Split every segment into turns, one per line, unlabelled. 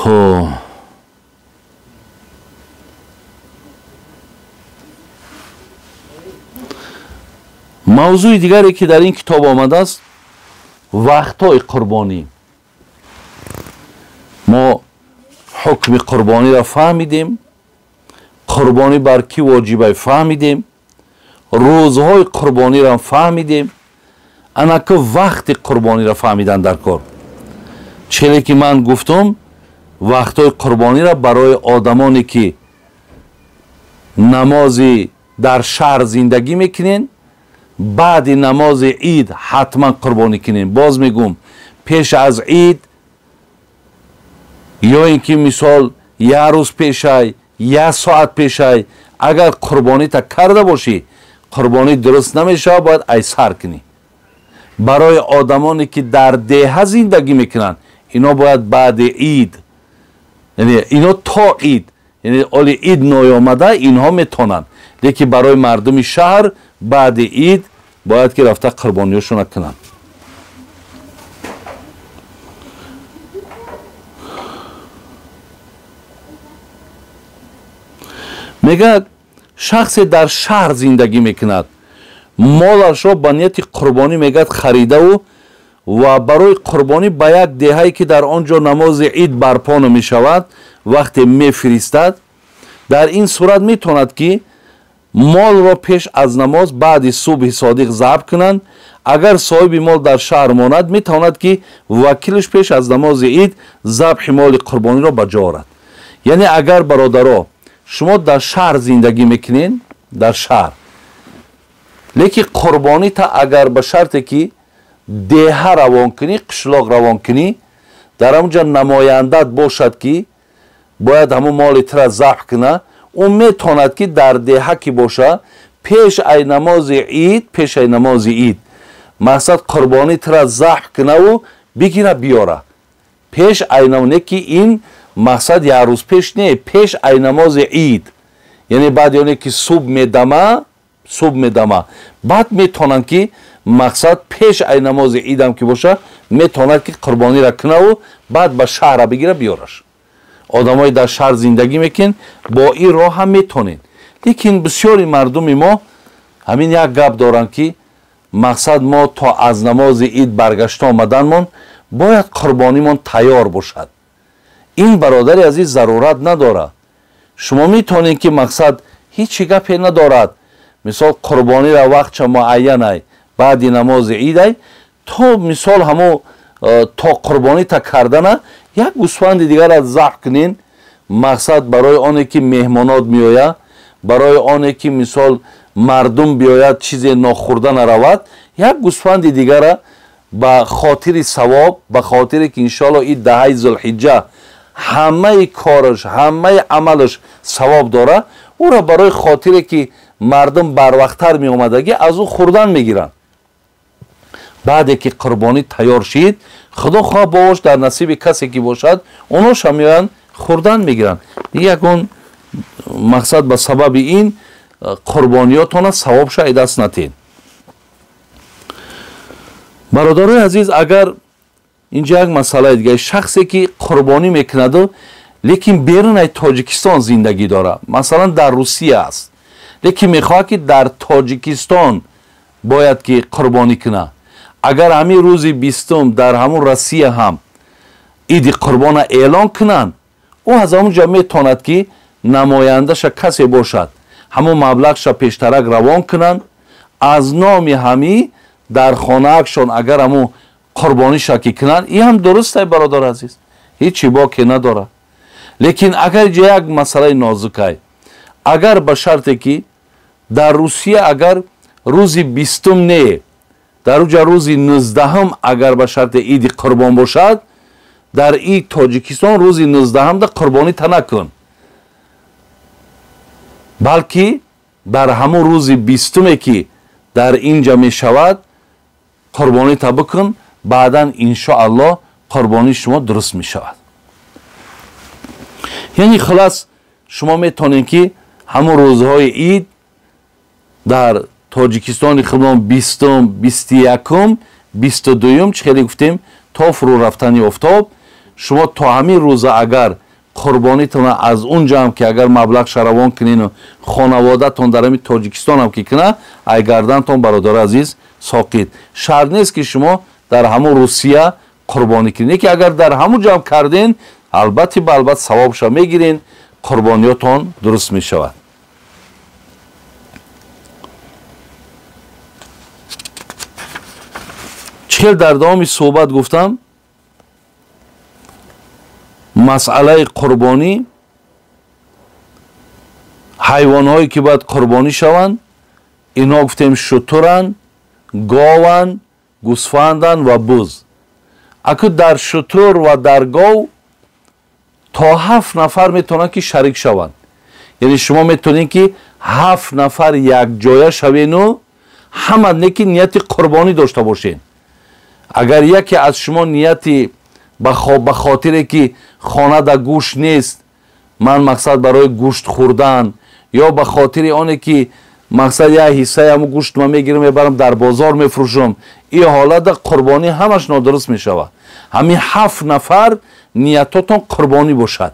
Хуб, мавзӯи дигаре ки дар ин китоб омадааст, вақтҳои қурбонӣ. Мо ҳукми қурбониро фаҳмидем, қурбонӣ бар кӣ воҷибай фаҳмидем, рӯзҳои қурбониро фаҳмидем, анаки вақти қурбониро фаҳмидан дар кор. Челе ки ман гуфтум, вақтҳои қурбониро барои одамоне ки намози дар шаҳр зиндагӣ мекунен, баъди намози ид ҳатман қурбонӣ кунем. Боз мегӯм, пеш аз ид ё ин ки мисол як рӯз пешай, як соат пешай, агар қурбонита карда бошӣ, қурбонӣ дуруст намешавад, бояд айсар кунӣ. Барои одамоне ки дар деҳа зиндагӣ мекунанд, ино бояд баъди ид, яъне ино то ид, яъне оли ид ноёмада инҳо метонанд, лекин барои мардуми шаҳр баъди ид бояд ки рафта қурбониёшона кунанд. Мегӯяд, шахсе дар шаҳр зиндагӣ мекунад, молашро ба нияти қурбонӣ мегӯяд харидаву ва барои қурбонӣ ба як деҳае ки дар он ҷо намози ид барпо намешавад вақте мефиристад, дар ин сурат метавонад ки молро пеш аз намоз баъди субҳи содиқ забҳ кунанд. Агар соҳиби мол дар шаҳр монад, метавонад ки вакилаш пеш аз намози ид забҳи моли қурбониро ба ҷо орад. Яъне агар бародаро шумо дар шаҳр зиндагӣ мекунед, дар шаҳр, лекин қурбонита агар ба шарте ки деҳа равон кунӣ, қишлоқ равон кунӣ, дар ҳамонҷа намояндат бошад ки бояд ҳамон моли тира забҳ куна, ӯ метавонад ки дар деҳа ки боша пеш ай намози ид, пеш ай намози ид мақсад қурбонӣ тира забҳ кунаву бигира биёра. Пеш ай не ки ин мақсад як рӯз пеш не, пеш ай намози ид, яъне баъд оне ки субҳ медама, субҳ медама, баъд метавонанд ки мақсад пеш ай намози идам ки боша метавонад ки қурбониро кунаву баъд ба шаҳра бигира биёраш. Одамое дар шаҳр зиндагӣ мекунанд, бо ин роҳ ҳам метавонед. Лекин бисёри мардуми мо ҳамин як гап доранд ки мақсад мо то аз намози ид баргашта омаданмон бояд қурбонимон тайёр бошад. Ин бародари азиз зарурат надорад. Шумо метавонед ки мақсад ҳеҷ гапе надорад. Мисол қурбониро вақтча муайянай баъди намози идай то мисол ҳамо то қурбонита кардана як гӯсфанди дигарро забҳ кунен, мақсад барои оне ки меҳмонот меояд, барои оне ки мисол мардум биёяд чизе нохӯрда наравад, як гӯсфанди дигара ба хотири савоб, ба хотире ки иншоалло ин даҳаи зулҳиҷҷа ҳамаи кораш, ҳамаи амалаш савоб дорад, ӯро барои хотире ки мардум барвақттар меомадагӣ аз ӯ хӯрдан мегиранд. Баъде ки қурбонӣ тайёр шид, худо хоҳ бош дар насиби касе ки бошад, оношам меоянд хӯрдан мегиранд. Ягон мақсад ба сабаби ин қурбониётона савобша ай даст натед. Бародарои азиз, агар инҷа як масъалаи дига, шахсе ки қурбонӣ мекунаду лекин берун ай Тоҷикистон зиндагӣ дорад, масалан дар Русия аст, лекин мехоҳад ки дар Тоҷикистон бояд ки қурбонӣ кунад, агар ҳамин рӯзи 20 дар ҳамун Россия ҳам иди қурбона эълон кунанд, ӯ аз ҳамон ҷо метавонад ки намояндаша касе бошад, ҳамон маблағша пештарак равон кунанд, аз номи ҳамӣ дар хонаакшон агар ҳамун қурбониша ки кунанд, ин ҳам дуруст ай бародар азиз, ҳеҷ боке надорад. Лекин агар ҷо як масъалаи нозукай, агар ба шарте ки дар Русия агар рӯзи 20 не, дар уҷа рӯзи 19 агар ба шарти иди қурбон бошад, дар и Тоҷикистон рӯзи 19 да қурбонӣ та накун, балки дар ҳамон рӯзи 20 ки дар инҷа мешавад қурбонӣ та бикун, баъдан иншоаллоҳ қурбонии шумо дуруст мешавад. Яъне хулас шумо метавонед ки ҳамон рӯзҳои ид дар Тоҷикистони худмон 20, 21, 22 чӣ хеле гуфтем то фурӯ рафтани офтоб Шумо то ҳамин рӯза агар қурбонитона аз унҷа ҳам ки агар маблағ шаравон кунену хонаводатон дар ҳамин Тоҷикистон ҳам ки куна, ай гардантон, бародари азиз, соқит. Шарт нест ки шумо дар ҳамун Русия қурбонӣ кунед, не ки агар дар ҳамун ҷо ҳам карден, албатта ба албатта савобша мегирен, қурбониётон дуруст мешавад. Чӣ хел дар давоми суҳбат гуфтам, масъалаи қурбонӣ, ҳайвонҳое ки бояд қурбонӣ шаванд, инҳо гуфтем шутуранд, гованд, гӯсфанданд ва буз. Аку дар шутур ва дар гов то 7 нафар метавонанд ки шарик шаванд. Яъне шумо метавонед ки 7 нафар якҷоя шавену ҳама не ки нияти қурбонӣ дошта бошед. Агар яке аз шумо нияти ба хотире ки хона да гӯшт нест, ман мақсад барои гӯшт хӯрдан, ё ба хотири оне ки мақсад як ҳиссаи ҳамун гӯшт ман мегирам мебарам дар бозор мефурӯшам, ин ҳолата қурбонӣ ҳамаш нодуруст мешавад. Ҳамин 7 нафар ниятотон қурбонӣ бошад.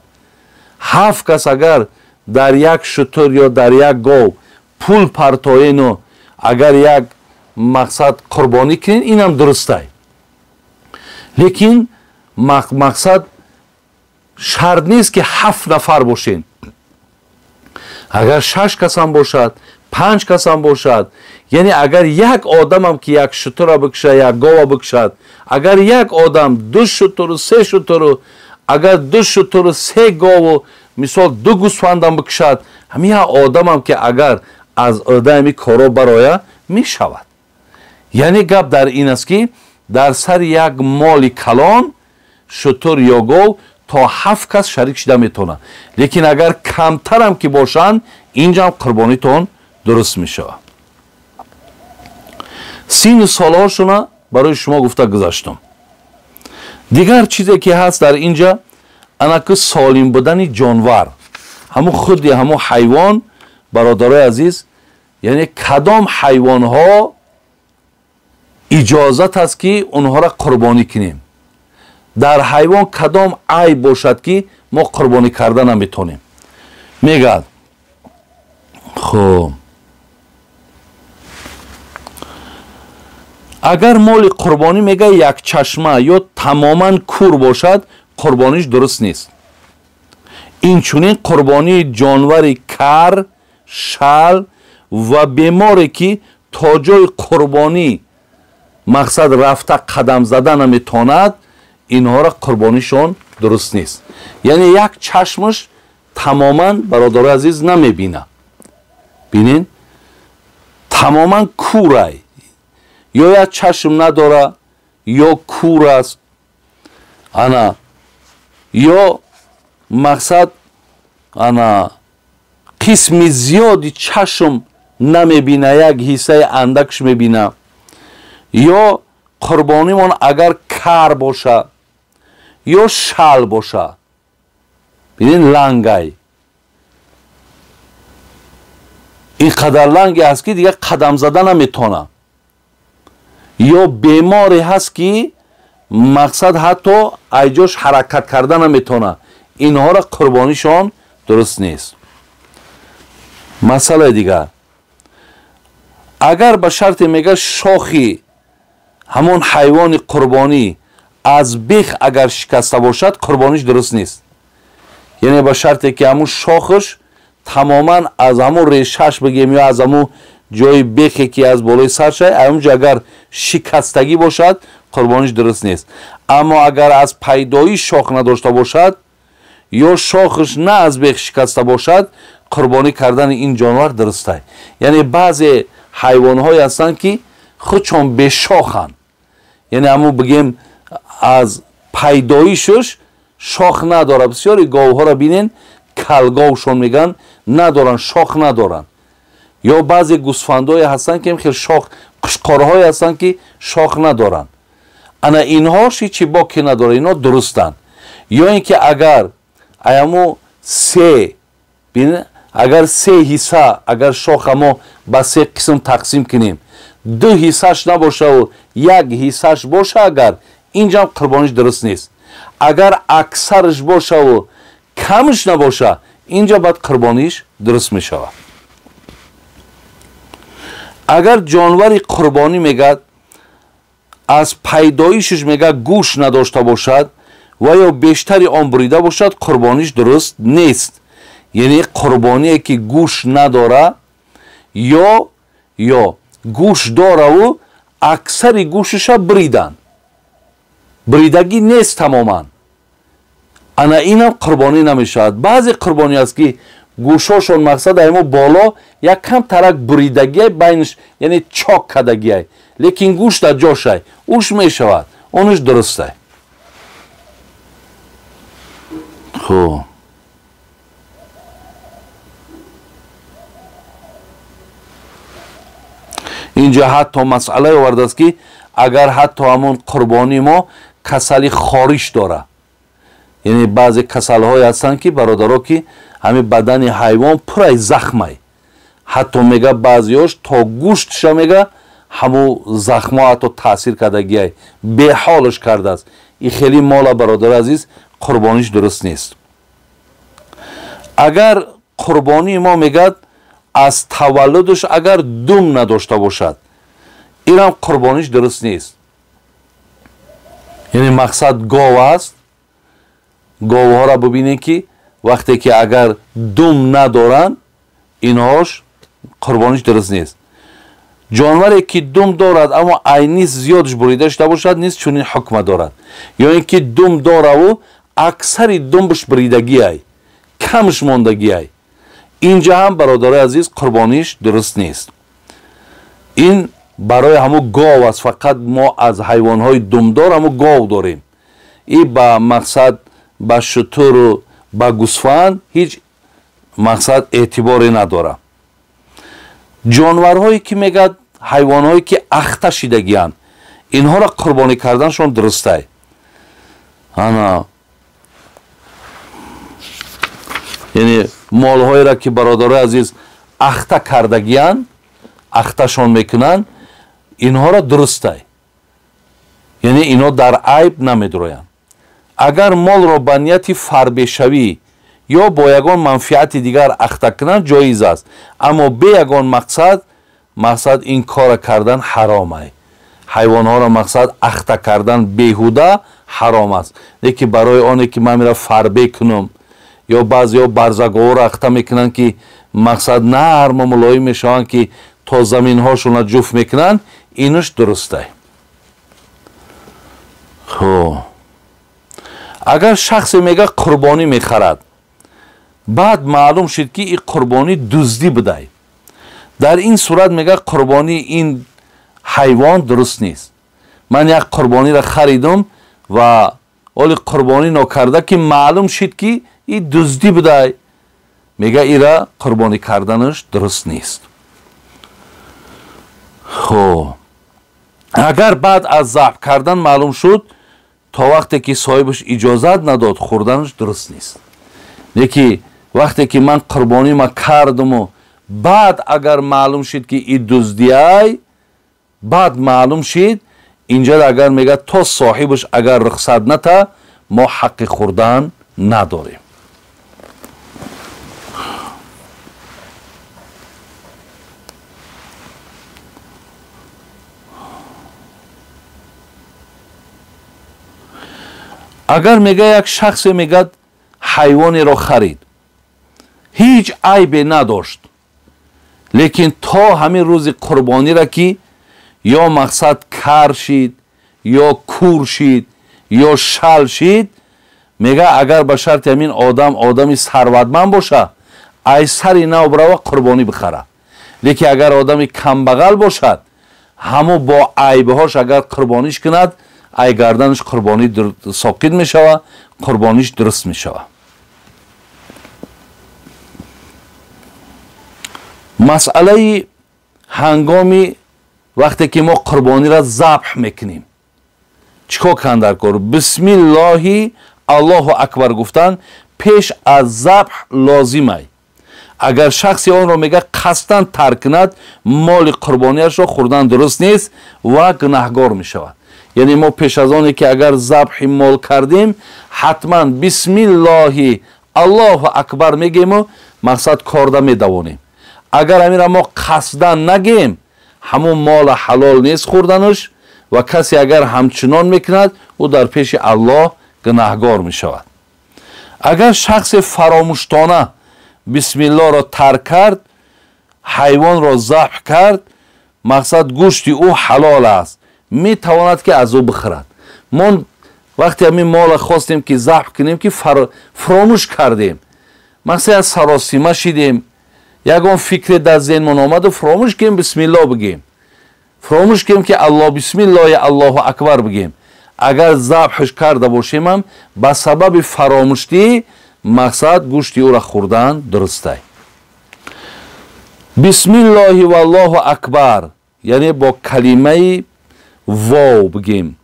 7 кас агар дар як шутур ё дар як гов пул партоену агар як мақсад қурбонӣ кунед, инам дурустай. Лекин мақсад шарт нест ки 7 нафар бошед. Агар 6 касам бошад, 5 касам бошад, яъне агар як одамам ки як шутура бикушад, як гова бикушад, агар як одам 2 шутуру 3 шутуру, агар 2 шутуру 3 гову мисол 2 гӯсфандам бикушад, ҳамин як одамам ки агар аз ӯҳдаи ҳамин коро бароя мешавад. Яъне гап дар ин аст ки дар сари як моли калон, шутур ё гов, то 7 кас шарик шида метавонад. Лекин агар камтарам ки бошанд, инҷам қурбонитон дуруст мешавад. Сину солҳошона барои шумо гуфта гузаштам. Дигар чизе ки ҳаст дар инҷа, анаку солим будани ҷонвар, ҳамун худи ҳамун ҳайвон, бародарои азиз, яъне кадом ҳайвонҳо иҷозат аст ки онҳоро қурбонӣ кунем, дар ҳайвон кадом айб бошад ки мо қурбонӣ карда наметонем. Мегӯяд хуб, агар моли қурбонӣ мега як чашма ё тамоман кур бошад, қурбониш дуруст нест. Инчунин қурбонии ҷонвари кар, шал ва беморе ки то ҷои қурбонӣ мақсад рафта қадам зада наметавонад, инҳоро қурбонишон дуруст нест. Яъне як чашмаш тамоман, бародарои азиз, намебина. Бинен, тамоман курай, ё як чашм надора, ё кур аст, ана ё мақсад ана қисми зиёди чашм намебина, як ҳиссаи андакш мебина, ё қурбонимон агар кар боша ё шал боша, бинен лангай, ин қадар ланге ҳаст ки дигар қадам зада наметавонад, ё беморе ҳаст ки мақсад ҳатто айҷош ҳаракат карда наметавонад, инҳоро қурбонишон дуруст нест. Масъалаи дигар, агар ба шарте мега шохи ҳамон ҳайвони қурбонӣ аз бех агар шикаста бошад, қурбониш дуруст нест. Яъне ба шарте ки ҳамун шохаш тамоман аз ҳамун решаш бигем ё аз ҳамун ҷои бехе ки аз болои сар шавад, ҳамунҷо агар шикастагӣ бошад, қурбониш дуруст нест. Аммо агар аз пайдоиш шох надошта бошад ё шохаш на аз бех шикаста бошад, қурбонӣ кардани ин ҷонвар дурустай. Яъне баъзе ҳайвонҳое ҳастанд ки худшон бешоханд, яъне ҳамун бигем аз пайдоишаш шох надорад. Бисёри говҳоро бинен, калговшон мегӯянд, надоранд, шох надоранд. Ё баъзе гӯсфандое ҳастанд ки хел шох, қушқорҳое ҳастанд ки шох надоранд. Ана инҳош ҳечи боке надоранд, инҳо дурустанд. Ё ин ки агар аяму се, бин, агар се ҳисса, агар шоха мо ба се қисм тақсим кунем, 2 ҳиссаш набошаву як ҳиссаш боша, агар инҷам қурбониш дуруст нест. Агар аксараш бошаву камаш набоша, инҷа баъд қурбониш дуруст мешавад. Агар ҷонвари қурбонӣ мегӯяд аз пайдоишаш мегӯяд гӯш надошта бошад ва ё бештари он бурида бошад, қурбониш дуруст нест. Яъне қурбоние ки гӯш надора ё гӯш дораву аксари гӯшаша буриданд, буридагӣ нест тамоман, ана инам қурбонӣ намешавад. Баъзе қурбонӣ аст ки гӯшошон мақсад аймо боло як кам тарак буридагиай, байниш яъне чок кардагиай, лекин гӯш дар ҷошай, уш мешавад, онаш дурустай. Хуб, инҷа ҳатто масъалае овардааст ки агар ҳатто ҳамон қурбонии мо касали хориш дора, яъне баъзе касалҳое ҳастанд ки бародаро ки ҳамин бадани ҳайвон пурай захмай, ҳатто мега баъзеҳош то гӯштша мега ҳамун захмҳо ҳатто таъсир кардагиай, беҳолаш кардааст. И хеле мола бародари азиз қурбониш дуруст нест. Агар қурбонии мо мегӯяд аз таваллудаш агар дум надошта бошад, инам қурбониш дуруст нест. Яъне мақсад гов аст. Говҳоро бибинед ки вақте ки агар дум надоранд, инҳош қурбониш дуруст нест. Ҷонваре ки дум дорад, аммо айнис зиёдш бурида шуда бошад, низ чунин ҳукма дорад. Ё ин ки дум дораву аксари думбаш буридагиай, камш мондагиай, инҷа ҳам бародарои азиз қурбониш дуруст нест. Ин барои ҳамун гов аст. Фақат мо аз ҳайвонҳои думдор ҳамун гов дорем. И ба мақсад ба шутуру ба гӯсфанд ҳеҷ мақсад эътиборе надорад. Ҷонварҳое ки мегӯяд ҳайвонҳое ки ахта шидагианд, инҳоро қурбонӣ карданшон дурустай. Ана яъне молҳоеро ки бародарои азиз ахта кардагианд, ахташон мекунанд, инҳоро дурустай. Яъне инҳо дар айб намедроянд. Агар молро ба нияти фарбешавӣ ё бо ягон манфиати дигар ахта кунанд, ҷоиз аст, аммо бе ягон мақсад ин кора кардан ҳаром ай. Ҳайвонҳоро мақсад ахта кардан беҳуда ҳаром аст. Лекин барои оне ки ман мера фарбе кунам, ё баъзеҳо барзаговро ахта мекунанд ки мақсад нарму мулоим мешаванд ки то заминҳошонро ҷуфт мекунанд, инаш дурустай. Хуб, агар шахсе мега қурбонӣ мехарад, баъд маълум шуд ки ин қурбонӣ дуздӣ будай, дар ин сурат мега қурбонии ин ҳайвон дуруст нест. Ман як қурбониро харидум ва оли қурбонӣ нокарда ки маълум шуд ки ин дуздӣ будай, мега ира қурбонӣ карданаш дуруст нест. Хуб, агар баъд аз забҳ кардан маълум шуд, то вақте ки соҳибаш иҷозат надод, хӯрданаш дуруст нест. Лекин вақте ки ман қурбонима кардуму баъд агар маълум шуд ки и дуздиай, баъд маълум шуд, инҷа агар мегӯяд то соҳибаш агар рухсат ната, мо ҳаққи хӯрдан надорем. Агар мега як шахсе мегӯяд ҳайвонеро харид, ҳеҷ айбе надошт, лекин то ҳамин рӯзи қурбониро ки ё мақсад кар шид, ё кур шид, ё шал шид, мега агар ба шарти ҳамин одам одами сарватманд боша, ай сари нав бирава қурбонӣ бихара. Лекин агар одами камбағал бошад, ҳамо бо айбҳош агар қурбониш кунад, ай гарданаш қурбонӣ соқит мешава, қурбониш дуруст мешава. Масъалаи ҳангоми вақте ки мо қурбониро забҳ мекунем, чӣ кор кунанд дар кор? Бисмиллоҳи Аллоҳу акбар гуфтан пеш аз забҳ лозимай. Агар шахсе онро мега қасдан тарк кунад, моли қурбониашро хӯрдан дуруст нест ва гунаҳгор мешавад. Яъне мо пеш аз оне ки агар забҳи мол кардем, ҳатман бисмиллоҳи Аллоҳу акбар мегему, мақсад корда медавонем. Агар амира мо қасдан нагем, ҳамун мола ҳалол нест хӯрданаш, ва касе агар ҳамчунон мекунад, ӯ дар пеши Аллоҳ гунаҳгор мешавад. Агар шахсе фаромӯштона бисмиллоҳро тарк кард, ҳайвонро забҳ кард, мақсад гӯшти ӯ ҳалол аст, метавонад ки аз ӯ бихӯрад. Мо вақте ҳамин мола хостем ки забҳ кунем, ки фаромӯш кардем, мақсад аз саросима шидем, ягон фикре дар зеҳнмон омаду фаромӯш кунем бисмиллоҳ бигем, фаромӯш кунем ки Аллоҳ бисмиллоҳи Аллоҳу акбар бигем. Агар забҳш карда бошем ҳам ба сабаби фаромӯштӣ мақсад гӯшти ӯра хӯрдан дурустай. Бисмиллоҳи валлоҳу акбар, яъне бо калимаи вов бигем,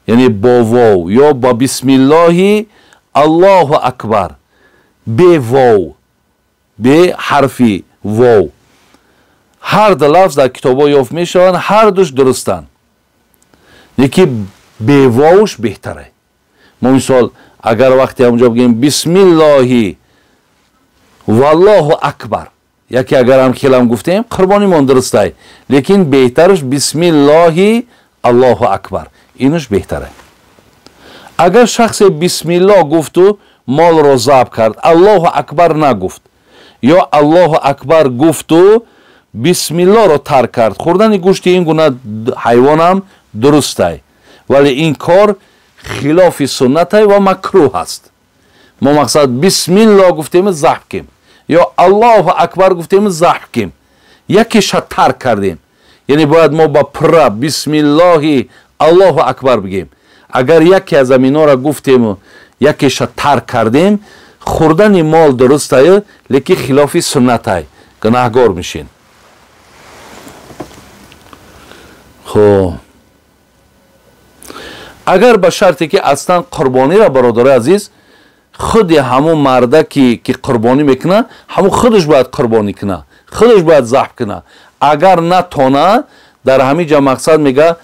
яъне бо вов ё бо бисмиллоҳи Аллоҳу акбар, бе вов, бе ҳарфи вов. Ҳар ду лафз дар китобҳо ёфт мешаванд, ҳар душ дурустанд, лекин бе вовш беҳтаре. Мо мисол агар вақте ҳамонҷо бигем бисмиллоҳи валлоҳу акбар, яке агар ҳам хелам гуфтем, қурбонимон дурустай, лекин беҳтараш бисмиллоҳи Аллоҳу акбар, инаш беҳтаре. Агар шахсе бисмиллоҳ гуфту молро забҳ кард, Аллоҳу акбар нагуфт, ё Аллоҳу акбар гуфту бисмиллоҳро тарк кард, хӯрдани гӯшти ин гуна ҳайвонам дурустай, вале ин кор хилофи суннатай ва макрӯҳ аст. Мо мақсад бисмиллоҳ гуфтем забҳ кем, ё Аллоҳу акбар гуфтем забҳ кем, якеша тарк кардем. Яъне бояд мо ба пурра бисмиллоҳи Аллоҳу акбар бигем. Агар яке аз аминора гуфтему якеша тарк кардем, хӯрдани мол дурустай, лекин хилофи суннатай, гунаҳгор мешин. Хуб, агар ба шарте ки аслан қурбониро, бародарои азиз, худи ҳамун мардаке ки қурбонӣ мекунад, ҳамун худаш бояд қурбонӣ кунад, худаш бояд забҳ кунад. Агар натона, дар ҳамин ҷо мақсад мега,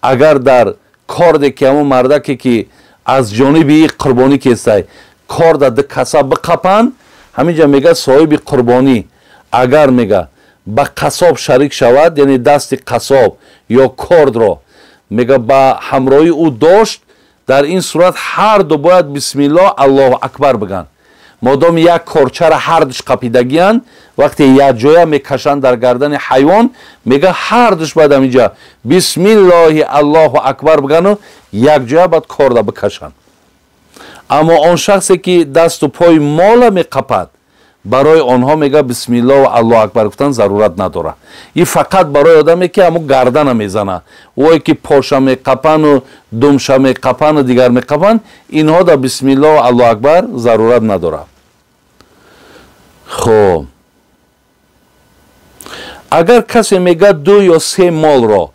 агар дар корде ки ҳамун мардаке ки аз ҷониби қурбонӣ кестай, корда ду каса биқапанд, ҳамин ҷо мега соҳиби қурбонӣ агар мега ба қасоб шарик шавад, яъне дасти қасоб ё кордро мега ба ҳамроҳии ӯ дошт, дар ин сурат ҳар ду бояд бисмиллоҳ Аллоҳу акбар бигӯянд. Модоми як корчара ҳар душ қапидагиянд, вақте якҷоя мекашанд дар гардани ҳайвон, мега ҳар душ бояд ҳаминҷа бисмиллоҳи Аллоҳу акбар бигӯяну якҷоя бояд корда бикашанд. Аммо он шахсе ки дасту пои мола меқапад, барои онҳо мега бисмиллоҳ ва Аллоҳу акбар гуфтан зарурат надорад. Ин фақат барои одаме ки ҳамун гардана мезана, ое ки поша меқапану думша меқапану дигар меқапанд, инҳо дар бисмиллоҳ ва Аллоҳу акбар зарурат надорад. Хуб, агар касе мега ду ё се молро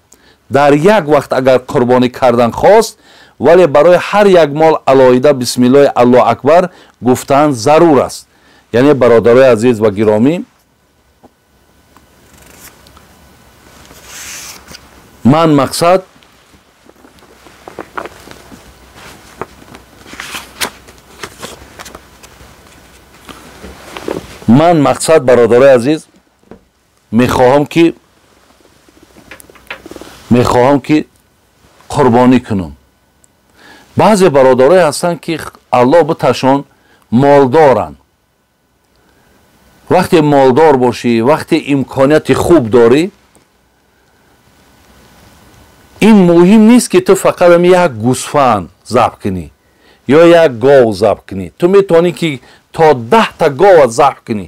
дар як вақт агар қурбонӣ кардан хост, вале барои ҳар як мол алоҳида бисмиллоҳи Аллоҳу акбар гуфтан зарур аст. Яъне бародарои азиз ва гиромӣ, ман мақсад бародарои азиз мехоҳам ки қурбонӣ кунам. Баъзе бародарое ҳастанд ки Аллоҳ биташон молдоранд. Вақте молдор бошӣ, вақте имконияти хуб дорӣ, ин муҳим нест ки ту фақат як гӯсфанд забҳ кунӣ ё як гов забҳ кунӣ. Ту метавонӣ ки то 10 гова забҳ кунӣ,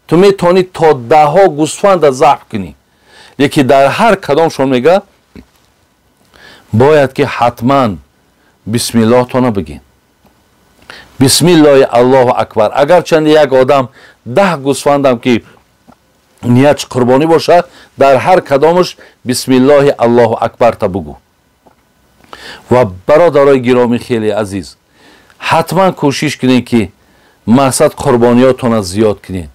ту метавонӣ то 10 гӯсфанда забҳ кунӣ, лекин дар ҳар кадомшон мега бояд ки ҳатман бисмиллоҳтона бигин, бисмиллоҳи Аллоҳу акбар. Агарчанде як одам 10 гӯсфандам ки ниятш қурбонӣ бошад, дар ҳар кадомаш бисмиллоҳи Аллоҳу акбарта бугӯ. Ва бародарои гиромӣ хеле азиз, ҳатман кӯшиш кунед ки мақсад қурбониётона зиёд кунед,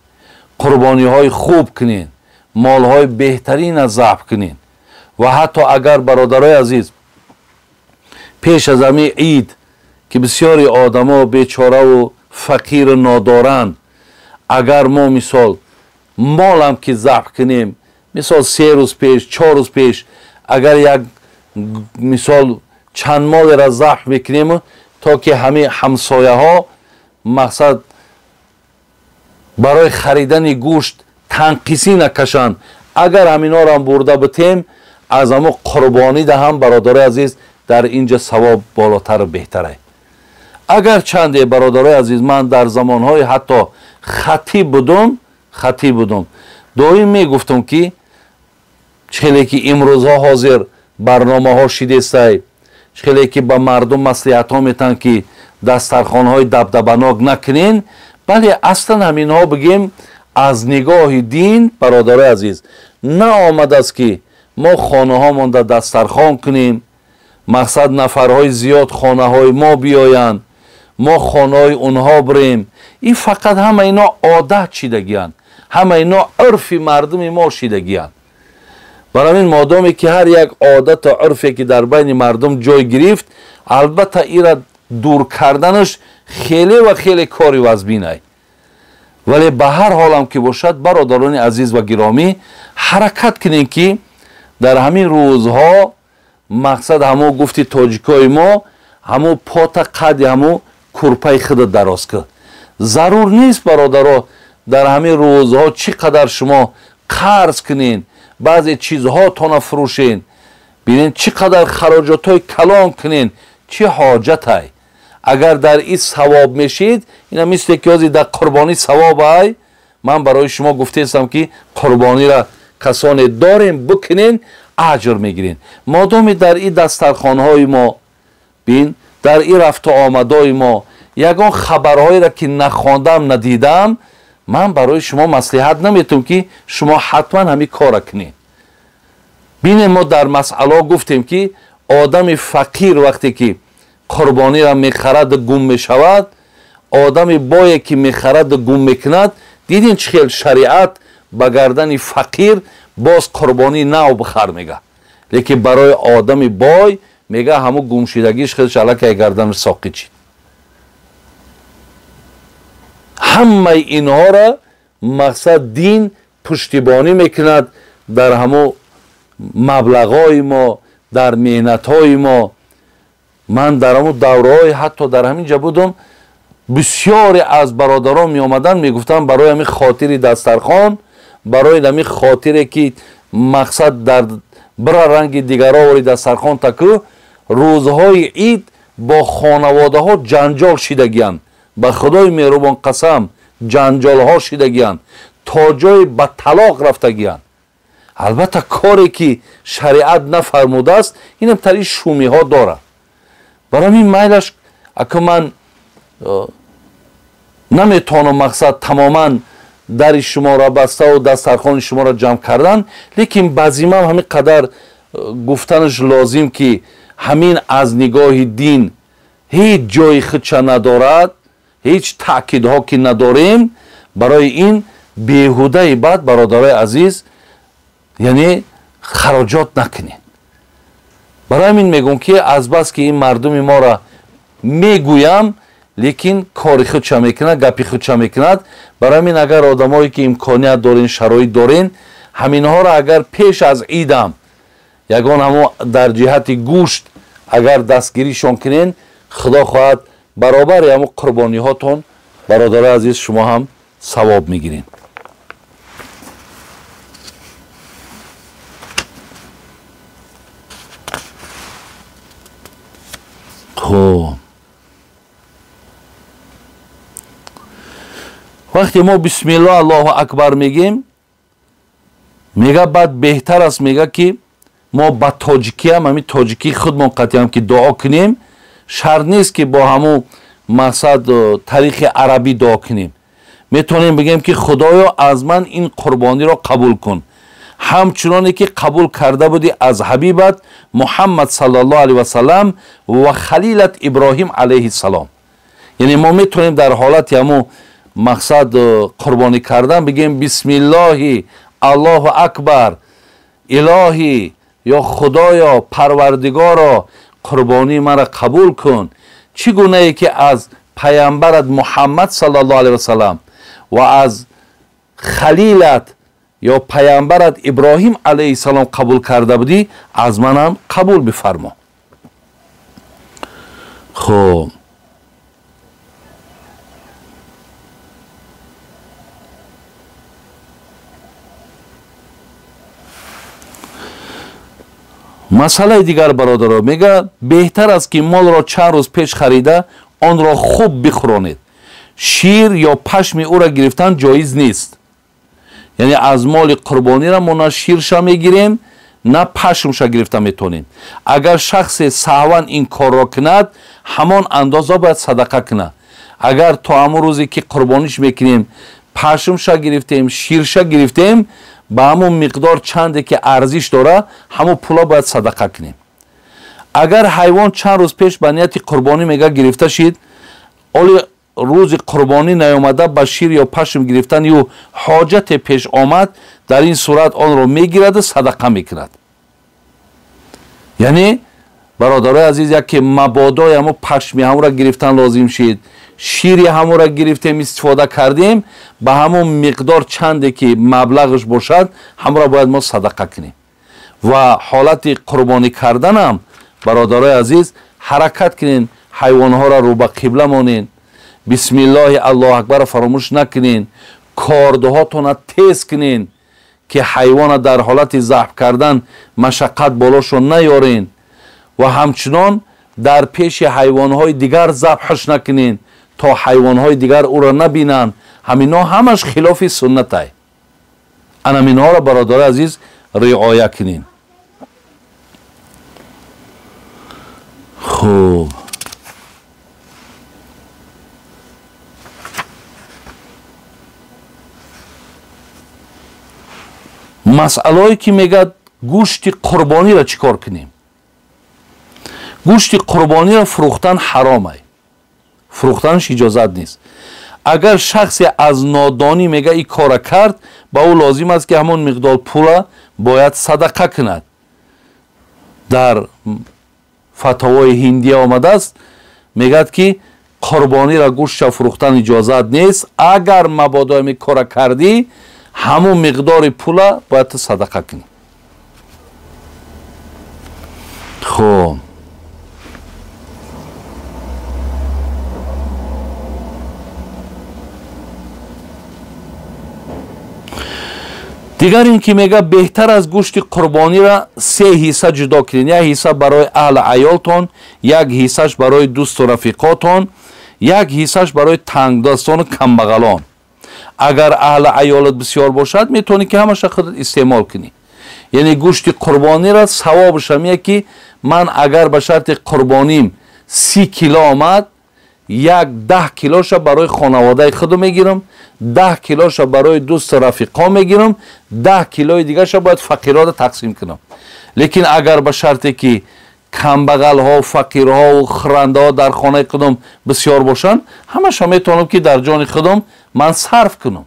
қурбониҳои хуб кунед, молҳои беҳтарина забҳ кунед. Ва ҳатто агар бародарои азиз Пеш аз ҳамин ид ки бисёри одамо бечораву фақиру нодоранд, агар мо мисол молам ки забҳ кунем, мисол 3 рӯз пеш, 4 рӯз пеш, агар як мисол чанд молеро забҳ мекунем, то ки ҳамин ҳамсояҳо мақсад барои харидани гӯшт танқисӣ накашанд, агар ҳаминҳоро бурда битем, аз ҳамо қурбонӣ даҳам, бародарои азиз, дар инҷа савоб болотару беҳтарай. Агар чанде, бародарои азиз, ман дар замонҳои ҳатто хатиб будум, доим мегуфтум ки хеле ки имрӯзҳо ҳозир барномаҳо шидестай, хеле ки ба мардум маслиҳатҳо метаҳанд ки дастархонҳои дабдабанок накунен, бале аслан ҳаминҳо бигем аз нигоҳи дин, бародарои азиз, наомадааст ки мо хонаҳомонда дастархон кунем, мақсад нафарҳои зиёд хонаҳои мо биёянд, мо хонаҳои онҳо бирем. Ин фақат ҳама ино одат шидагиянд, ҳама ино урфи мардуми мо шидагиянд. Барои ин модоме ки ҳар як одату урфе ки дар байни мардум ҷой гирифт, албатта ира дур карданаш хеле ва хеле кори вазбинай. Вале ба ҳар ҳолам ки бошад, бародарони азиз ва гиромӣ, ҳаракат кунем ки дар ҳамин рӯзҳо мақсад ҳамо гуфти тоҷикои мо, ҳамо пота қади ҳамо курпаи худа дароз кун. Зарур нест, бародаро, дар ҳамин рӯзҳо чӣ қадар шумо қарз кунен, баъзе чизҳотона фурӯшен, бинен чӣ қадар хароҷотҳои калон кунен, чӣ ҳоҷатай. Агар дар ин савоб мешид, ина мисле ки ҳозир дар қурбонӣ савоб ай, ман барои шумо гуфтаистам ки қурбониро касоне дорем бикунен, аҷр мегирен. Модоме дар ин дастархонҳои мо, бин, дар ин рафту омадҳои мо ягон хабарҳоеро ки нахондам, надидам, ман барои шумо маслиҳат наметавам ки шумо ҳатман ҳамин корро кунед. Бинем, мо дар масъало гуфтем ки одами фақир вақте ки қурбониро мехараду гум мешавад, одами бое ки мехараду гум мекунад, дидем чӣ хел шариат ба гардани фақир боз қурбонии нав бихар мега, лекин барои одами бой мега ҳамо гумшидагиш хелш аллакай гарданаш соқит шид. Ҳамаи инҳоро мақсад дин пуштибонӣ мекунад дар ҳамо маблағҳои мо, дар меҳнатҳои мо. Ман дар ҳамо давраҳои ҳатто дар ҳамин ҷа будум, бисёре аз бародарон меомаданд, мегуфтанд барои ҳамин хотири дастархон, барои ҳамин хотире ки мақсад дар бира ранги дигаро вори дастархон таку, рӯзҳои ид бо хонаводаҳо ҷанҷол шидагиянд. Ба худои меҳрубон қасам, ҷанҷолҳо шидагиянд, то ҷои ба талоқ рафтагиянд. Албатта коре ки шариат нафармудааст, инам тари шумиҳо дорад. Барои ҳамин майлаш ака ман наметавонам мақсад тамоман дари шуморо баставу дастархони шуморо ҷамъ кардан, лекин баъзимам ҳамин қадар гуфтанаш лозим ки ҳамин аз нигоҳи дин ҳеҷ ҷои худша надорад, ҳеҷ таъкидҳо ки надорем. Барои ин беҳудаи бад, бародарои азиз, яъне хароҷот накунед. Барои ҳамин мегӯм ки азбаски ин мардуми моро мегӯям, лекин кори худша мекунад, гапи худша мекунад. Барои ҳамин агар одамое ки имконият дорен, шароит дорен, ҳаминҳоро агар пеш аз идам ягон ҳамо дар ҷиҳати гӯшт агар дастгиришон кунен, худо хоҳад баробари ҳамо қурбониҳотон, бародарои азиз, шумо ҳам савоб мегиред. Хуб, вақте мо бисмиллоҳ аллоҳу акбар мегем, мега баъд беҳтар аст, мега ки мо ба тоҷикиам, ҳамин тоҷикии худмон қатъиам ки дуо кунем, шарт нест ки бо ҳамун мақсад тариқи арабӣ дуо кунем. Метавонем бигем ки худоё, аз ман ин қурбониро қабул кун, ҳамчуноне ки қабул карда будӣ аз ҳабибат Муҳаммад саллаллоҳу алайҳи васаллам ва халилат Иброҳим алайҳиссалом. Яъне мо метавонем дар ҳолати ҳамун мақсад қурбонӣ кардан бигем бисмиллоҳи аллоҳу акбар, илоҳӣ ё худоё, парвардигоро, Қурбонии маро қабул кун, чӣ гунае ки аз паямбарат Муҳаммад саллаллоҳу алайҳи васаллам ва аз халилат ё паямбарат Иброҳим алайҳиссалом қабул карда будӣ, аз манам қабул бифармо. Хуб, масъалаи дигар бародаро мегӯяд, беҳтар аст ки молро чанд рӯз пеш харида онро хуб бихӯронед. Шир ё пашми ӯро гирифтан ҷоиз нест. Яъне аз моли қурбониро мо на ширша мегирем, на пашмша гирифта метавонем. Агар шахсе саҳван ин корро кунад, ҳамон андоза бояд садақа кунад. Агар то ҳамон рӯзе ки қурбониш мекунем пашмша гирифтем, ширша гирифтем, ба ҳамон миқдор чанде ки арзиш дора, ҳамон пула бояд садақа кунем. Агар ҳайвон чанд рӯз пеш ба нияти қурбонӣ мега гирифта шид, оли рӯзи қурбонӣ наёмада ба шир ё пашм гирифтани ӯ ҳоҷате пеш омад, дар ин сурат онро мегираду садақа мекунад. Яъне бародарои азиз, яке мабодои ҳамо пашми ҳамонро гирифтан лозим шид, шири ҳамонро гирифтем, истифода кардем, ба ҳамон миқдор чанде ки маблағаш бошад, ҳамонро бояд мо садақа кунем. Ва ҳолати қурбонӣ карданам бародарои азиз, ҳаракат кунен, ҳайвонҳоро рӯ ба қибла монен, бисмиллоҳи аллоҳу акбарро фаромӯш накунен, кордуҳотонро тез кунен ки ҳайвона дар ҳолати забҳ кардан машаққат болошон наёрен ва ҳамчунон дар пеши ҳайвонҳои дигар забҳаш накунен то ҳайвонҳои дигар ӯро набинанд. Ҳаминҳо ҳамаш хилофи суннатай. Анаминҳоро бародари азиз риоя кунен. Хуб, масъалое ки мегӯяд гӯшти қурбониро чӣ кор кунем? Гӯшти қурбониро фурӯхтан ҳаромай, фурӯхтанаш иҷозат нест. Агар шахсе аз нодонӣ мега ин кора кард, ба ӯ лозим аст ки ҳамон миқдор пула бояд садақа кунад. Дар фатовои ҳиндия омадааст, мегӯяд ки қурбониро гӯштша фурӯхтан иҷозат нест, агар мабодо ин кора кардӣ, ҳамон миқдори пула бояд ту садақа кунӣ. Хуб, дигар ин ки мега беҳтар аз гӯшти қурбониро се ҳисса ҷудо кунед. Як ҳисса барои аҳли аёлтон, як ҳиссаш барои дӯсту рафиқотон, як ҳиссаш барои тангдастону камбағалон. Агар аҳли аёлат бисёр бошад, метавонӣ ки ҳамаша худат истеъмол кунӣ. Яъне гӯшти қурбониро савобаш ҳамия ки ман агар ба шарти қурбоним 30 кило омад, як 10 килоша барои хонаводаи худу мегирам, 10 килоша барои дӯсту рафиқо мегирам, 10 килои дигарша бояд фақирҳоро тақсим кунам. Лекин агар ба шарте ки камбағалҳо, фақирҳо, хӯрандаҳо дар хонаи худам бисёр бошанд, ҳамаша метавонам ки дар ҷони худам ман сарф кунам.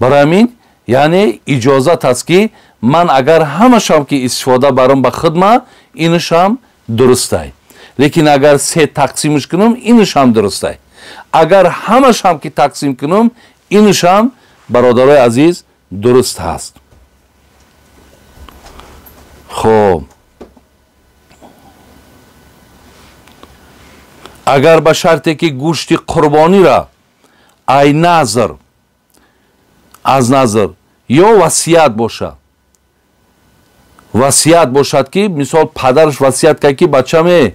Барои ҳамин яъне иҷозат аст ки ман агар ҳамашам ки истифода барам ба худма, инашам дурустай. Лекин агар се тақсимш кунам, инашам дурустай. Агар ҳамашам ки тақсим кунам, инашам бародарои азиз дуруст ҳаст. Хуб, агар ба шарте ки гӯшти қурбониро ай назр, аз назр ё васият бошад, васият бошад ки мисол падараш васият кард ки бачаме,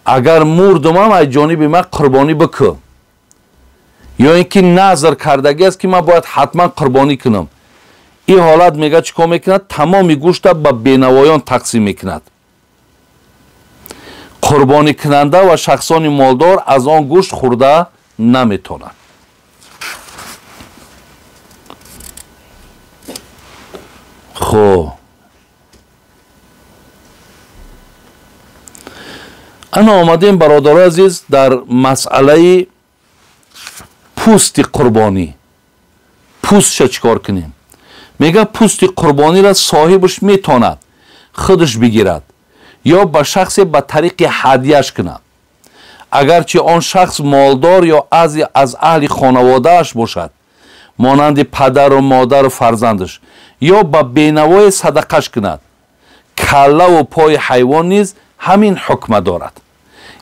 агар мурдумам ай ҷониби ман қурбонӣ бикун, ё ин ки назр кардагӣ аст ки ман бояд ҳатман қурбонӣ кунам, ин ҳолат мега чӣ кор мекунад? Тамоми гӯшта ба бенавоён тақсим мекунад. Қурбонӣкунанда ва шахсони молдор аз он гӯшт хӯрда наметавонанд. Хуб, ана омадем бародарои азиз дар масъалаи пӯсти қурбонӣ. Пӯстша чӣ кор кунем? Мега пӯсти қурбониро соҳибаш метавонад худаш бигирад ё ба шахсе ба тариқи ҳадияш кунад, агарчи он шахс молдор ё аз аҳли хонаводааш бошад, монанди падару модару фарзандаш, ё ба бенавое садақаш кунад. Каллаву пои ҳайвон низ ҳамин ҳукма дорад.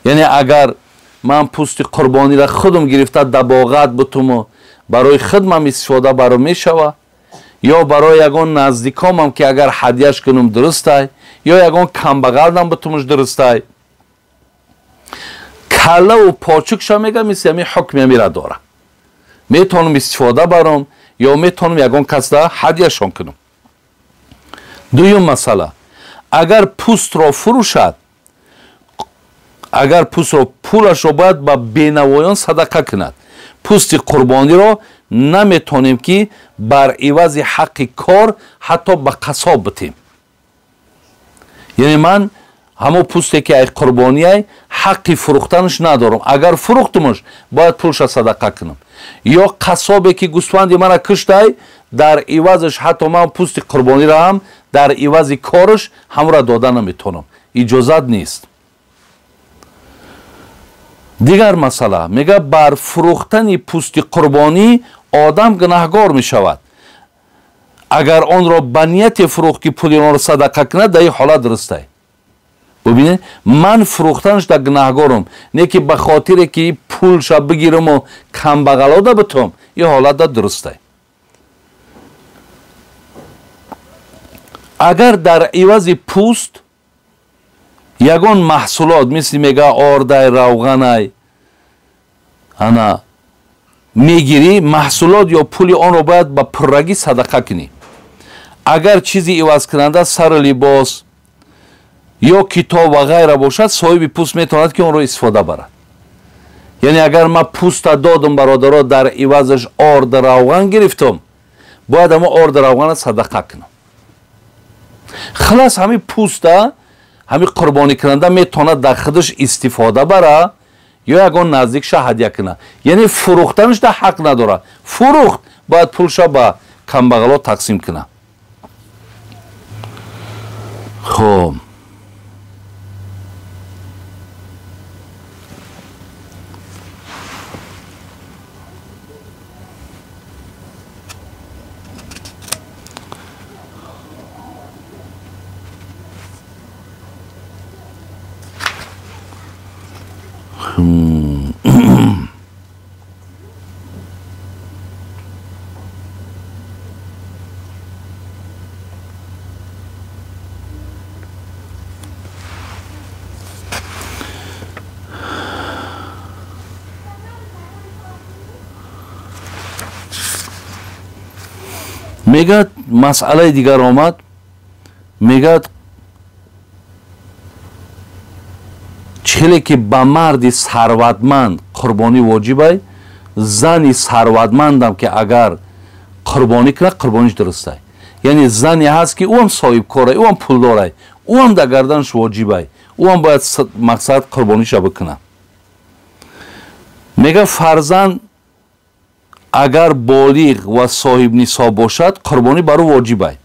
Яъне агар ман пӯсти қурбониро худам гирифта дабоғат бутуму барои худмам истифода баро мешава, ё барои ягон наздикомам ки агар ҳадияш кунам дурустай, ё ягон камбағалдам бутумуш дурустай. Каллаву почукша мега мисли ҳамин ҳукми ҳамира дора. Метавонам истифода барам ё метавонам ягон касда ҳадияшон кунам. Дуюм масъала, агар пӯстро фурӯшад, агар пӯстро пулашро бояд ба бенавоён садақа кунад. Пӯсти қурбониро наметавонем ки бар ивази ҳаққи кор ҳатто ба қассоб битем. Яъне ман ҳамон пӯсте ки ай қурбониай ҳаққи фурӯхтанаш надорам. Агар фурӯхтумаш бояд пулша садақа кунам. Ё қассобе ки гӯсфанди мара куштай, дар ивазаш ҳатто ман пӯсти қурбониро ҳам дар ивази кораш ҳамро дода наметавонам, иҷозат нест. Дигар масъала, мега бар фурӯхтани пӯсти қурбонӣ одам гунаҳгор мешавад. Агар онро ба нияте фурӯхт ки пули онро садақа кунад, дар ин ҳолат дурустай. Бубинед, ман фурӯхтанаш дар гунаҳгорам, не ки ба хотире ки пулша бигираму камбағалода битом, ин ҳолат дар дурустай. Агар дар ивази пӯст ягон маҳсулот мисли мега ордай, равғанай ана мегирӣ, маҳсулот ё пули онро бояд ба пуррагӣ садақа кунӣ. Агар чизи ивазкунанда сару либос ё китоб ва ғайра бошад, соҳиби пӯст метавонад ки онро истифода барад. Яъне агар ман пӯста додам бародаро, дар ивазаш орд равған гирифтам, бояд ҳамо орд равғана садақа кунам. Хилас ҳамин пӯста ҳамин қурбоникунанда метавонад дар худаш истифода бара ё ягон наздикша ҳадя кунад. Яъне фурӯхтанаш дар ҳақ надорад. Фурӯхт бояд пулша ба камбағало тақсим кунад. Хоб, мегӯяд масъалаи дигар омад, мегӯяд чиле ки ба марди сарватманд қурбонӣ воҷибай, зани сарватмандам ки агар қурбонӣ кунад, қурбониш дурустай. Яъне зане ҳаст ки ӯ ҳам соҳибкорай, ӯ ҳам пулдорай, ӯ ҳам дар гарданаш воҷибай, ӯ ҳам бояд мақсад қурбониша бикунад. Мегӯяд фарзанд агар болиғ ва соҳибнисоб бошад, қурбонӣ бар ӯ воҷибай.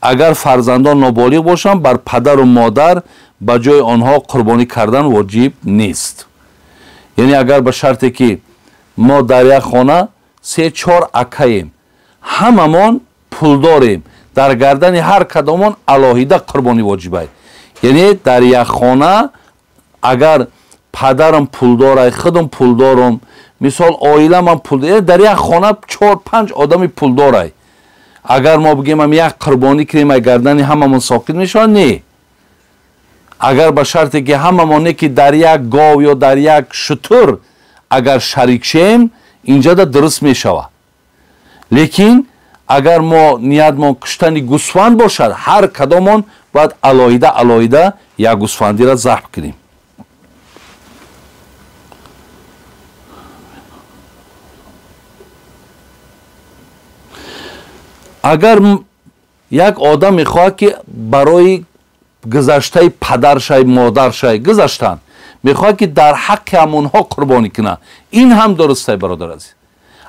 Агар фарзандон ноболиғ бошанд, бар падару модар ба ҷои онҳо қурбонӣ кардан воҷиб нест. Яъне агар ба шарте ки мо дар як хона 3-4 акаем, ҳамамон пулдорем, дар гардани ҳар кадомон алоҳида қурбонӣ воҷибай. Яъне дар як хона агар падарам пулдорай, худам пулдорам, мисол оиламам пулдор, дар як хона 4-5 одами пулдорай, агар мо бигем як қурбонӣ кунем, ай гардани ҳамамон соқит мешавад? Не. Агар ба шарте ки ҳамамон не ки дар як гов ё дар як шутур агар шарик шем, инҷода дуруст мешавад. Лекин агар мо ниятмон куштани гӯсфанд бошад, ҳар кадомон бояд алоҳида алоҳида як гӯсфандиро забҳ кунем. Агар як одам мехоҳад ки барои гузаштаи падаршай, модаршай гузаштанд, мехоҳад ки дар ҳаққи ҳамонҳо қурбонӣ кунад, ин ҳам дурустай бародар азиз.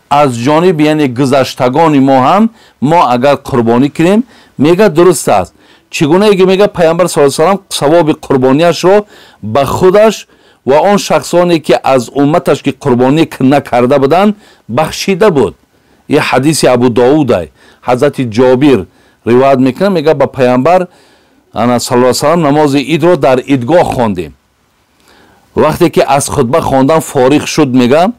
Аз ҷониби яъне гузаштагони мо ҳам мо агар қурбонӣ кунем, мегӯяд дуруст аст, Чӣ гунае ки мега пайғамбар саллаллоҳу алайҳи васаллам савоби қурбонияшро ба худаш ва он шахсоне ки аз умматаш ки қурбонӣ накарда буданд бахшида буд. Ин ҳадиси Абу Довудай, ҳазрати Ҷобир ривоят мекунад, мега ба пайғамбар ана саллаллоҳу алайҳи васаллам намози идро дар идгоҳ хондем. Вақте ки аз хутба хондан фориғ шуд, мега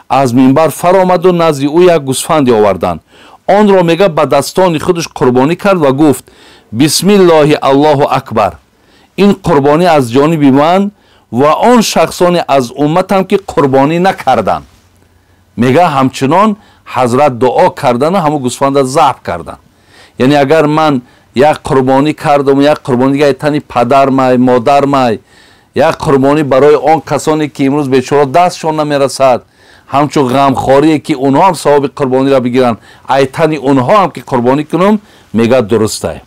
аз минбар фаромаду назди ӯ як гӯсфанде оварданд. Онро мега ба дастони худаш қурбонӣ кард ва гуфт: бисмиллоҳи аллоҳу акбар, ин қурбонӣ аз ҷониби ман ва он шахсоне аз умматам ки қурбонӣ накарданд. Мега ҳамчунон ҳазрат дуо кардану ҳамун гӯсфанда забҳ карданд. Яъне агар ман як қурбонӣ кардам, як қурбонӣ дига тани падармай, модармай, як қурбонӣ барои он касоне ки имрӯз бечора дастшон намерасад, ҳамчун ғамхорие ки онҳо ҳам савоби қурбониро бигиранд, ай тани онҳо ҳам ки қурбонӣ кунам, мега дурустай.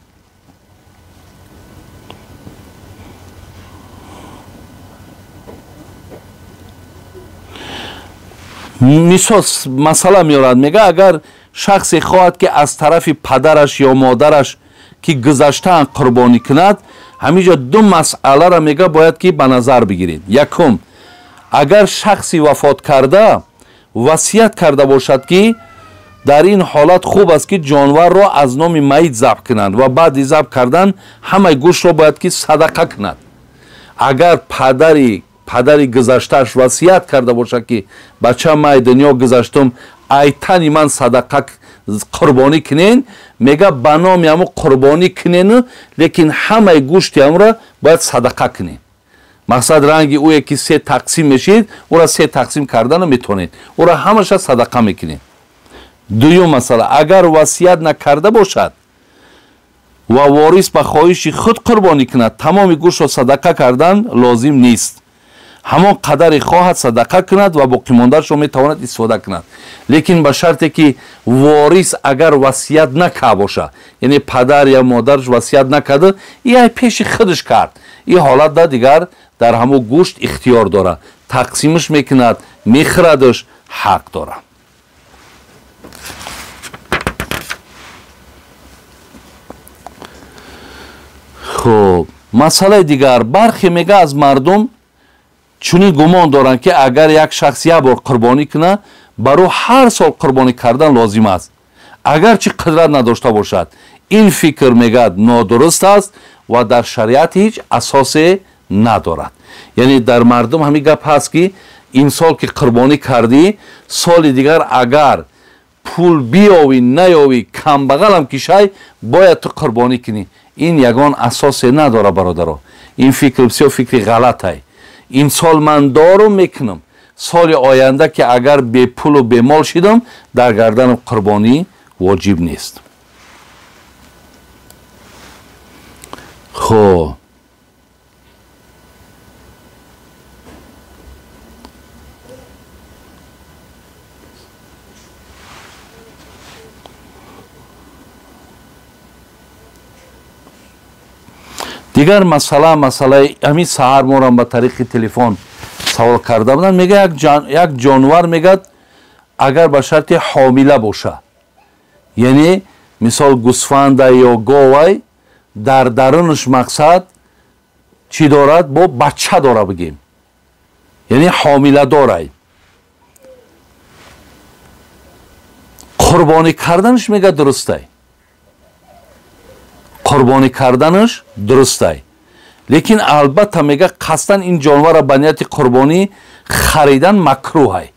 Мисол масъала меорад, мега агар шахсе хоҳад ки аз тарафи падараш ё модараш ки гузаштаанд қурбонӣ кунад, ҳаминҷо ду масъаларо мега бояд ки ба назар бигиред. Якум, агар шахси вафот карда васият карда бошад ки дар ин ҳолат хуб аст ки ҷонварро аз номи майит забҳ кунанд ва баъди забҳ кардан ҳамаи гӯштро бояд ки садақа кунад. Агар падари гузаштааш васият карда бошад ки бача май дунё гузаштум, ай тани ман садақа қурбонӣ кунен, мега ба номи ҳамун қурбонӣ кунену, лекин ҳамаи гӯшти ҳамуро бояд садақа кунен. Мақсад ранги ӯе ки се тақсим мешид, ӯра се тақсим кардану метавонед, ӯра ҳамаша садақа мекунед. Дуюм масъала, агар васият накарда бошад ва ворис ба хоҳиши худ қурбонӣ кунад, тамоми гӯштро садақа кардан лозим нест. Ҳамон қадаре хоҳад садақа кунад ва боқимондаашро метавонад истифода кунад, лекин ба шарте ки ворис агар васият накарда бошад, яъне падар ё модараш васият накарда, ай пеши худаш кард, ин ҳолат да дигар дар ҳамон гӯшт ихтиёр дорад, тақсимаш мекунад, мехӯрадаш, ҳақ дорад. Хуб, масъалаи дигар, бархе мега аз мардум чунин гумон доранд ки агар як шахс як бор қурбонӣ кунад, бар ӯ ҳар сол қурбонӣ кардан лозим аст, агарчи қудрат надошта бошад. Ин фикр мегӯяд нодуруст аст ва дар шариат ҳеҷ асосе надорад. Яъне дар мардум ҳамин гап ҳаст ки имсол ки қурбонӣ кардӣ, соли дигар агар пул биёвӣ наёвӣ, камбағалам кишай, бояд ту қурбонӣ кунӣ. Ин ягон асосе надорад, бародаро. Ин фикр бисёр фикри ғалатай. Имсол ман дорум мекунам, соли оянда ки агар бепулу бемол шидам, дар гарданам қурбонӣ воҷиб нест. Хуб, дигар масъала, масъалаи ҳамин саҳар морам ба тариқи телефон савол карда буданд. Мега як ҷонвар мегӯяд агар ба шарти ҳомила бошад, яъне мисол гӯсфанда ё говай, дар дарунаш мақсад чӣ дорад? Бо бача дора бигем, яъне ҳомиладорай. Қурбонӣ карданаш мега дурустай, қурбонӣ карданаш дурустай, лекин албатта мега қасдан ин ҷонварро ба нияти қурбонӣ харидан макрӯҳай.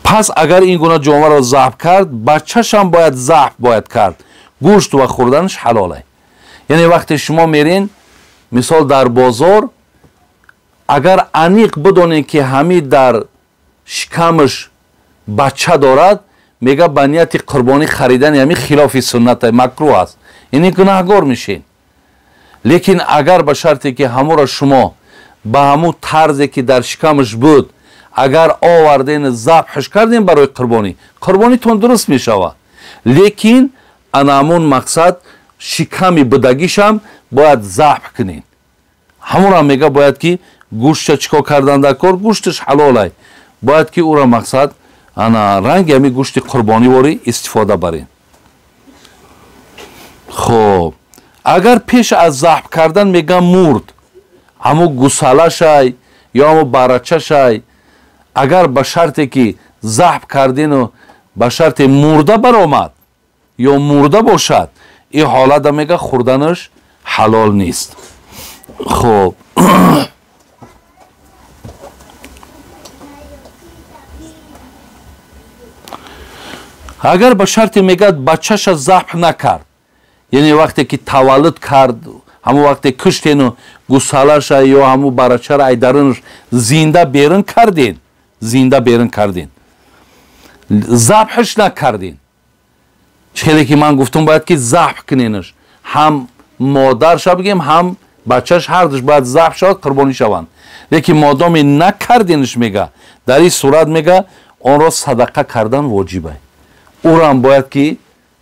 Пас агар ин гуна ҷонварро забҳ кард, бачашам бояд забҳ бояд кард, гӯшт ва хӯрданаш ҳалолай. Яъне вақте шумо мерин мисол дар бозор, агар аниқ бидонед ки ҳамин дар шикамаш бача дорад, мега ба нияти қурбонӣ харидани ҳамин хилофи суннат макрӯҳ аст, яъне гунаҳгор мешед. Лекин агар ба шарте ки ҳамуро шумо ба ҳамун тарзе ки дар шикамаш буд, агар оварден забҳаш кардем барои қурбонӣ, қурбонитон дуруст мешавад. Лекин ана ҳамун мақсад шиками будагишам бояд забҳ кунед. Ҳамонам мега бояд ки гӯштша чикор кардан дар кор, гӯшташ ҳалолай, бояд ки ӯро мақсад ана ранги ҳамин гӯшти қурбониворӣ истифода барем. Хоб, агар пеш аз забҳ кардан мегӯям мурд, ҳамун гусалашай ё ҳамун барачашай, агар ба шарте ки забҳ кардину ба шарте мурда баромад ё мурда бошад, ин ҳолата мега хӯрданаш ҳалол нест. Хоб, агар ба шарте мегӯяд бачаша забҳ накард, яъне вақте ки таваллуд кард, ҳамун вақте куштену гусалаша ё ҳамун барачара айдарунаш зинда берун карден, зинда берун карден, забҳш накарден, хеле ки ман гуфтум бояд ки забҳ куненаш, ҳам модарша бигем, ҳам бачаш, ҳардуш бояд забҳ шавад, қурбонӣ шаванд. Лекин модоме накарденаш мега, дар ин сурат мега онро садақа кардан воҷиб. Ӯрам бояд ки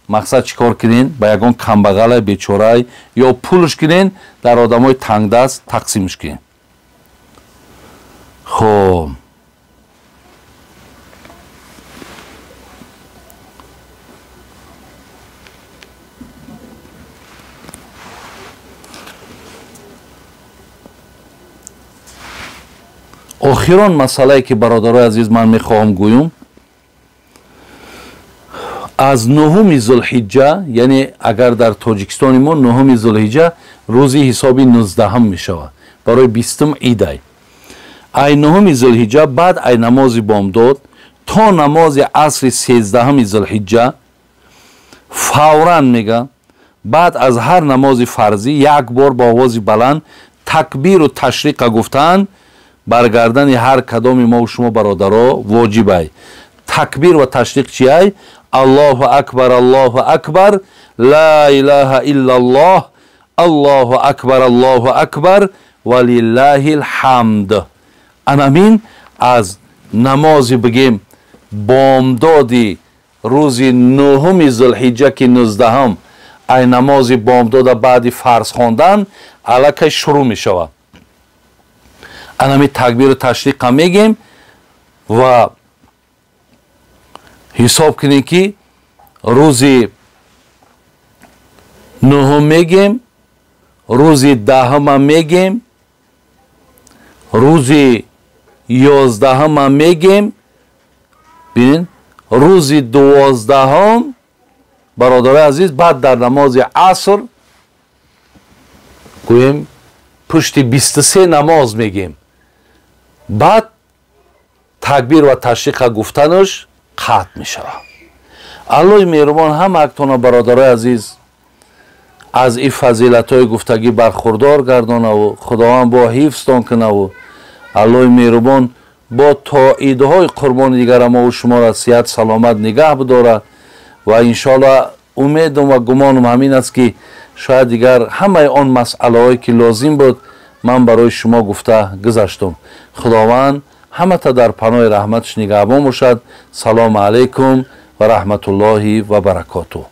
мақсад чӣ кор кунен? Ба ягон камбағалай, бечорай ё пулш кунен, дар одамои тангдаст тақсимш кунен. Хоб, охирон масъалае ки бародарои азиз ман мехоҳам гӯям, аз 9 зулҳиҷҷа, яъне агар дар Тоҷикистони мо 9 зулҳиҷҷа рӯзи ҳисоби 19 мешавад, барои 20 идай, ай 9 зулҳиҷҷа баъд ай намози бомдод то намози асри 13 зулҳиҷҷа фавран мега баъд аз ҳар намози фарзӣ як бор бо овози баланд такбиру ташриқа гуфтан бар гардани ҳар кадоми мо шумо бародаро воҷибай. Такбир ва ташриқ чиай? Аллоҳу акбар, Аллоҳу акбар, ла илаҳа иллаллоҳ, Аллоҳу акбар, Аллоҳу акбар, ва лиллаҳил ҳамд. Анамин аз намози бигем бомдоди рӯзи 9 зулҳиҷҷа ки 19 ай намози бомдода баъди фарз хондан аллакай шурӯъ мешавад. Анами такбиру ташриқа мегем ва ҳисоб кунем ки рӯзи 9 мегем, рӯзи 10 мегем, рӯзи 11 мегем, бинед, рӯзи 12 бародарои азиз баъд дар намози аср гӯем пушти 23 намоз мегем, баъд такбир ва ташриқа гуфтанаш қатъ мешавад. Аллоҳи меҳрубон ҳамаактона бародарои азиз аз ин фазилатҳои гуфтагӣ бархурдор гардонаву Худованд бо ҳифзтон кунаву Аллоҳи меҳрубон бо то идҳои қурбони дигара мову шуморо сиҳат саломат нигаҳ бидорад ва иншоаллоҳ умедум ва гумонум ҳамин аст ки шояд дигар ҳамаи он масъалаҳое ки лозим буд ман барои шумо гуфта гузаштум. Худованд ҳамата дар паноҳи раҳматаш нигаҳбон бошад. Салому алайкум ва раҳматуллоҳи ва баракотуҳ.